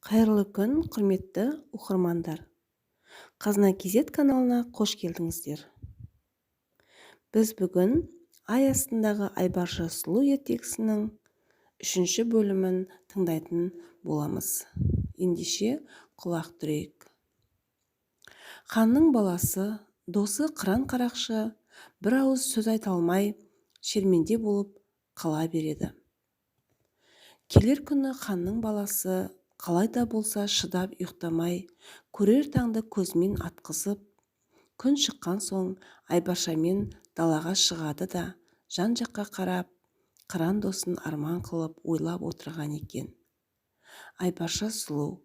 Қайырлы күн, құрметті оқырмандар! Қазына KZ каналына қош келдіңіздер. Біз бүгін «Ай астындағы Айбарша сұлу» ертегісінің үшінші бөлімін тыңдайтын боламыз. Ендеше, құлақ түрейік. Ханның баласы, досы Қыран қарақшы бір ауыз сөз айта алмай, шерменде болып қала береді. Келер күні ханның баласы қалай да болса шыдап ұйықтамай, көрер таңды көзімен атқызып, күн шыққан соң Айбаршамен далаға шығады да, жан-жаққа қарап, қыран досын арман қылып ойлап отырған екен. Айбарша сұлу,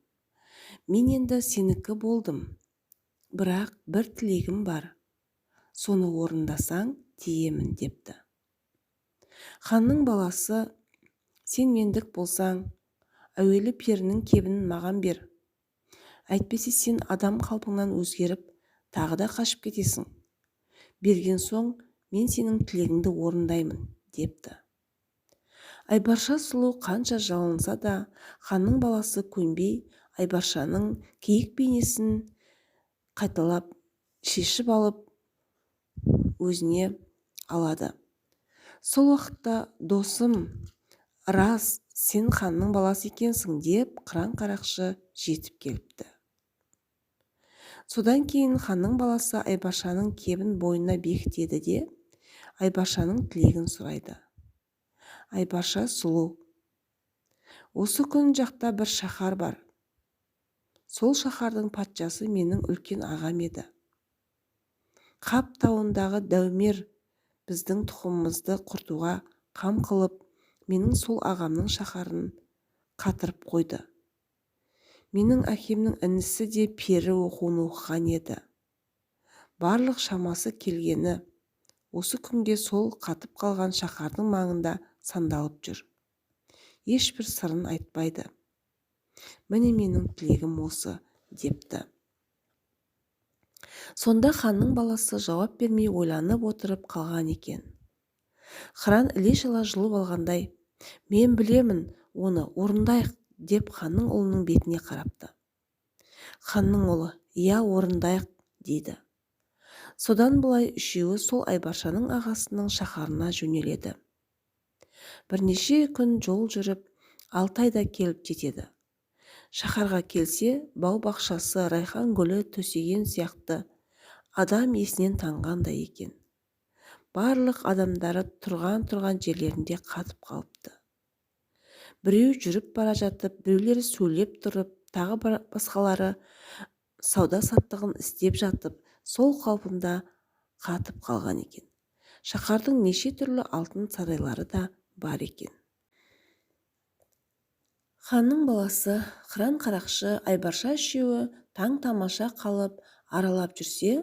мен енді сенікі болдым, бірақ бір тілегім бар, соны орындасаң, тиемін, депті. Ханның баласы: «Сен мендік болсаң, әуелі перінің кебінін маған бер, әйтпесе сен адам қалпыңнан өзгеріп, тағы да қашып кетесің. Берген соң мен сенің тілегіңді орындаймын», – депті. Айбарша сұлу қанша жалынса да, ханның баласы көнбей, Айбаршаның киік бейнесін қайталап шешіп алып, өзіне алады. Сол уақытта: «Досым, рас, сен ханның баласы екенсің», – деп Қыран қарақшы жетіп келіпті. Содан кейін ханның баласы Айбаршаның кебін бойына бекітеді де, Айбаршаның тілегін сұрайды. Айбарша сұлу: «Осы күн жақта бір шаһар бар. Сол шаһардың патшасы менің үлкен ағам еді. Қап тауындағы дәумер біздің тұқымымызды құртуға қам қылып, менің сол ағамның шаһарын қатырып қойды. Менің әкемнің інісі де пері оқуын оқыған еді. Барлық шамасы келгені осы күнге сол қатып қалған шаһардың маңында сандалып жүр. Ешбір сырын айтпайды. Міне, менің тілегім осы», – депті. Сонда ханның баласы жауап бермей, ойланып отырып қалған екен. Қыран іле-шала жұлып алғандай: «Мен білемін, оны орындайық», – деп ханның ұлының бетіне қарапты. Ханның ұлы: «Иә, орындайық», – дейді. Содан былай үшеуі сол Айбаршаның ағасының шаһарына жөнеледі. Бірнеше күн жол жүріп, 6 айда келіп жетеді. Шаһарға келсе, бау-бақшасы райхан гүлі төсеген сияқты, адам есінен танғандай екен. Барлық адамдары тұрған-тұрған жерлерінде қатып қалыпты. Біреу жүріп бара жатып, біреулері сөйлеп тұрып, тағы басқалары сауда-саттығын істеп жатып, сол қалпында қатып қалған екен. Шаһардың неше түрлі алтын сарайлары да бар екен. Ханның баласы, Қыран қарақшы, Айбарша үшеуі таң-тамаша қалып аралап жүрсе,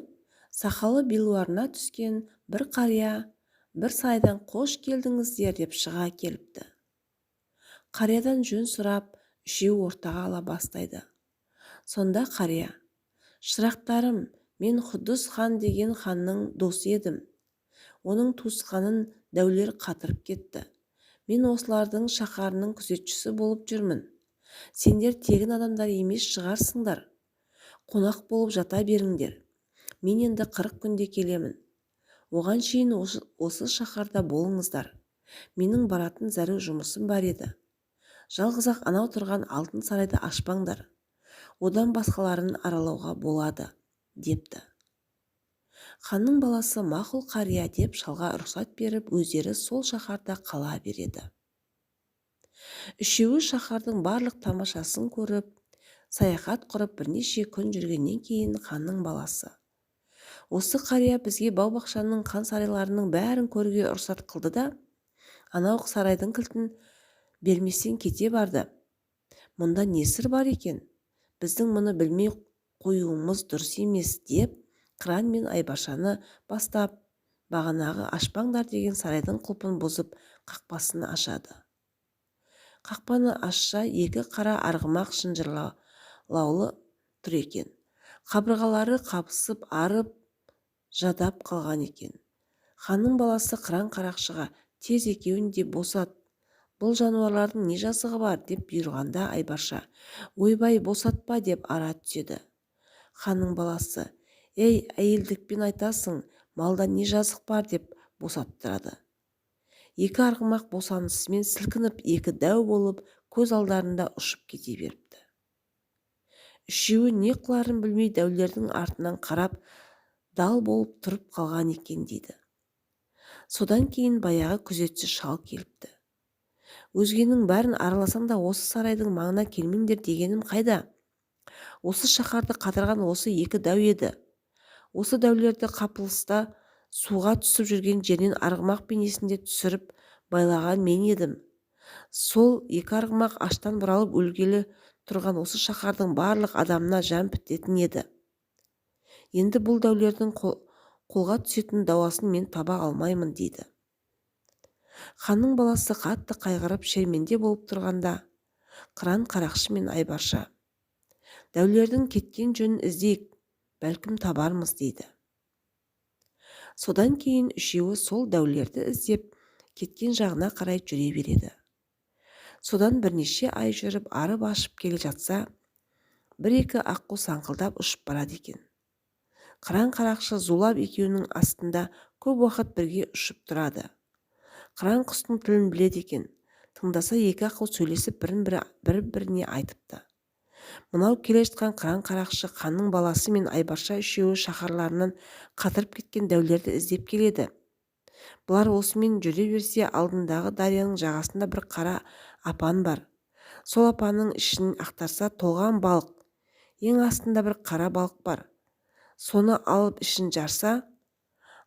сақалы белуарына түскен бір қария бір сарайдан: «Қош келдіңіздер!» – деп шыға келіпті. Қариядан жөн сұрап, үшеуі ортаға ала бастайды. Сонда қария: «Шырақтарым, мен Құддыс хан деген ханның досы едім. Оның туысқанын дәулер қатырып кетті. Мен осылардың шаһарының күзетшісі болып жүрмін. Сендер тегін адамдар емес шығарсыңдар. Қонақ болып жата беріңдер. Мен енді 40 күнде келемін. Оған шейін осы шаһарда болыңыздар. Менің баратын зәру жұмысым бар еді. Жалғыз-ақ анау тұрған алтын сарайды ашпаңдар, одан басқаларын аралауға болады», – депті. Ханның баласы: «Мақұл, қария», – деп шалға рұқсат беріп, өздері сол шаһарда қала береді. Үшеуі шаһардың барлық тамашасын көріп, саяхат құрып, бірнеше күн жүргеннен кейін ханның баласы: «Осы қария бізге бау-бақшаның, хан сарайларының бәрін көруге рұқсат қылды да, анау сарайдың кілтін берместен кете барды. Мұнда не сыр бар екен? Біздің мұны білмей қоюымыз дұрыс емес», – деп, Қыран мен Айбаршаны бастап, бағанағы ашпаңдар деген сарайдың құлпын бұзып, қақпасын ашады. Қақпаны ашса, екі қара арғымақ шынжырлаулы тұр екен. Қабырғалары қабысып, арып, жадап қалған екен. Ханның баласы Қыран қарақшыға: «Тез екеуін де босат, Бұл жануарлардың не жазығы бар, деп бұйырғанда Айбарша: «Ойбай, босатпа», – деп ара түседі. Ханның баласы: «Ей, әйелдікпен айтасың, малда не жазық бар?» – деп босаттырады. Екі арғымақ босанысымен сілкініп, екі дәу болып көз алдарында ұшып кете беріпті. Үшеуі не қыларын білмей, дәулердің артынан қарап дал болып тұрып қалған екен дейді. Содан кейін баяғы күзетші шал келіпті. «Өзгенің бәрін араласаң да, осы сарайдың маңына келмеңдер дегенім қайда? Осы шаһарды қатырған осы екі дәу еді. Осы дәулерді қапылыста суға түсіп жүрген жерінен арғымақ бейнесінде түсіріп байлаған мен едім. Сол екі арғымақ аштан бұралып өлгелі тұрған осы шаһардың барлық адамына жан бітетін еді. Енді бұл дәулердің қолға түсетін дауасын мен таба алмаймын», – дейді. Ханның баласы қатты қайғырып, шерменде болып тұрғанда, Қыран қарақшы мен Айбарша: «Дәулердің кеткен жөнін іздейік, бәлкім, табармыз», – дейді. Содан кейін үшеуі сол дәулерді іздеп, кеткен жағына қарай жүре береді. Содан бірнеше ай жүріп, арып ашып келе жатса, бір-екі аққу саңқылдап ұшып барады екен. Қыран қарақшы зулап екеуінің астында көп уақыт бірге ұшып тұрады. Қыран құстың тілін біледі екен. Тыңдаса, екі аққу сөйлесіп, бірін бірі бір-біріне айтыпты. Мынау келе жатқан Қыран қарақшы, ханның баласы мен Айбарша үшеуі шаһарларынан қатырып кеткен дәулерді іздеп келеді. Бұлар осымен жүре берсе, алдындағы дарияның жағасында бір қара апан бар. Сол апанның ішін ақтарса, толған балық, ең астында бір қара балық бар. Соны алып ішін жарса,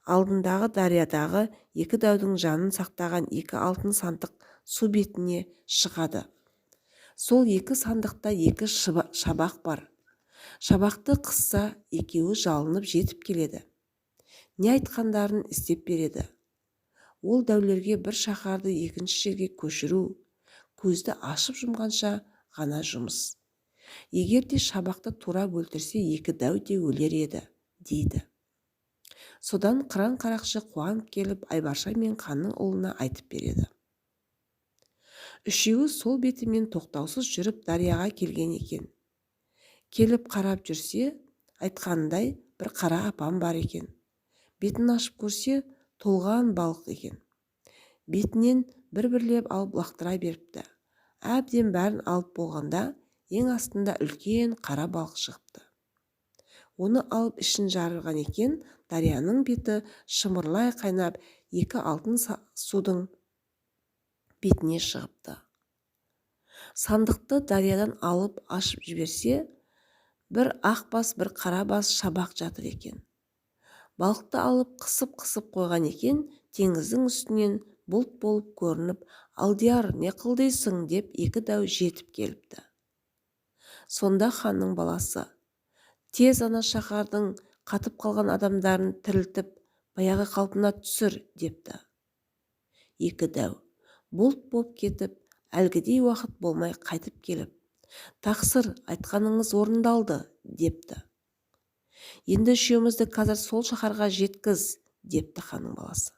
алдындағы дариядағы екі дәудің жанын сақтаған екі алтын сандық су бетіне шығады. Сол екі сандықта екі шабақ бар. Шабақты қысса, екеуі жалынып жетіп келеді, не айтқандарын істеп береді. Ол дәулерге бір шаһарды екінші жерге көшіру көзді ашып жұмғанша ғана жұмыс. Егер де шабақты турап өлтірсе, екі дәу де өлер еді, дейді. Содан Қыран қарақшы қуанып келіп, Айбарша мен ханның ұлына айтып береді. Үшеуі сол бетімен тоқтаусыз жүріп, дарияға келген екен. Келіп қарап жүрсе, айтқанындай бір қара апан бар екен. Бетін ашып көрсе, толған балық екен. Бетінен бір-бірлеп алып лақтыра беріпті. Әбден бәрін алып болғанда, ең астында үлкен қара балық шығыпты. Оны алып ішін жарған екен, дарияның беті шымырлай қайнап, екі алтын судың бетіне шығыпты. Сандықты дариядан алып ашып жіберсе, бір ақ бас, бір қара бас шабақ жатыр екен. Балықты алып қысып-қысып қойған екен, теңіздің үстінен бұлт болып көрініп, «Алдияр, не қыл дейсің?» деп екі дәу жетіп келіпті. Сонда ханның баласы: «Тез ана шаһардың қатып қалған адамдарын тірілтіп, баяғы қалпына түсір», – депті. Екі дәу бұлт боп кетіп, әлгідей уақыт болмай қайтып келіп: «Тақсыр, айтқаныңыз орындалды», – депті. «Енді үшеумізді қазір сол шаһарға жеткіз», – депті ханның баласы.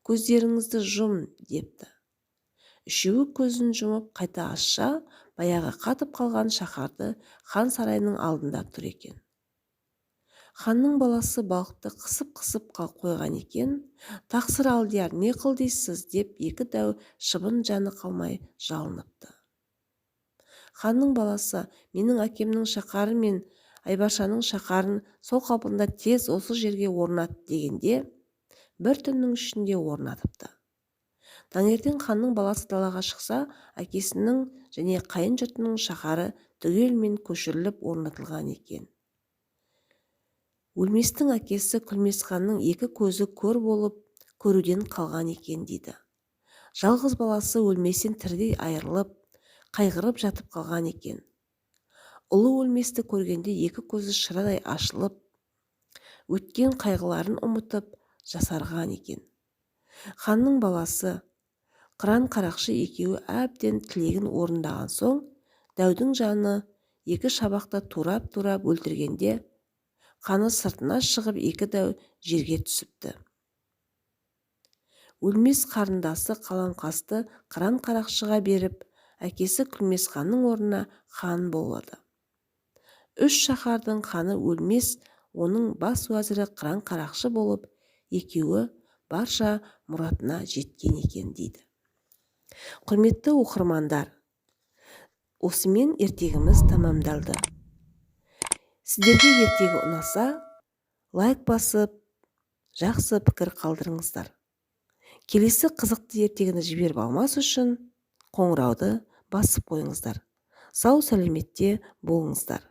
«Көздеріңізді жұм», – депті. Үшеуі көзін жұмып, қайта ашса, баяғы қатып қалған шаһарды хан сарайының алдында тұр екен. Ханның баласы балықты қысып-қысып қойған екен. «Тақсыр Алдияр, не қыл дейсіз?» деп екі дәу шыбын жаны қалмай жалыныпты. Ханның баласы: «Менің әкемнің шаһары мен Айбаршаның шаһарын сол қалпында тез осы жерге орнат», – дегенде, бір түннің ішінде орнатыпты. Таңертең ханның баласы далаға шықса, әкесінің және қайын жұртының шаһары түгелімен көшіріліп орнатылған екен. Өлместің әкесі Күлмесханның екі көзі көр болып, көруден қалған екен дейді. Жалғыз баласы Өлместен тірідей айырылып, қайғырып жатып қалған екен. Ұлы Өлместі көргенде екі көзі шырадай ашылып, өткен қайғыларын ұмытып, жасарған екен. Ханның баласы Қыран қарақшы екеуі әбден тілегін орындаған соң, дәудің жаны екі шабақты турап-турап өлтіргенде, қаны сыртына шығып, екі дәу жерге түсіпті. Өлмес қарындасы Қаламқасты Қыран қарақшыға беріп, әкесі Күлмесханның орнына хан болады. Үш шаһардың ханы Өлмес, оның бас уәзірі Қыран қарақшы болып, екеуі барша мұратына жеткен екен дейді. Құрметті оқырмандар, осымен ертегіміз тәмамдалды. Сіздерге ертегі ұнаса, лайк басып, жақсы пікір қалдырыңыздар. Келесі қызықты ертегіні жіберіп алмас үшін қоңырауды басып қойыңыздар. Сау сәлеметте болыңыздар.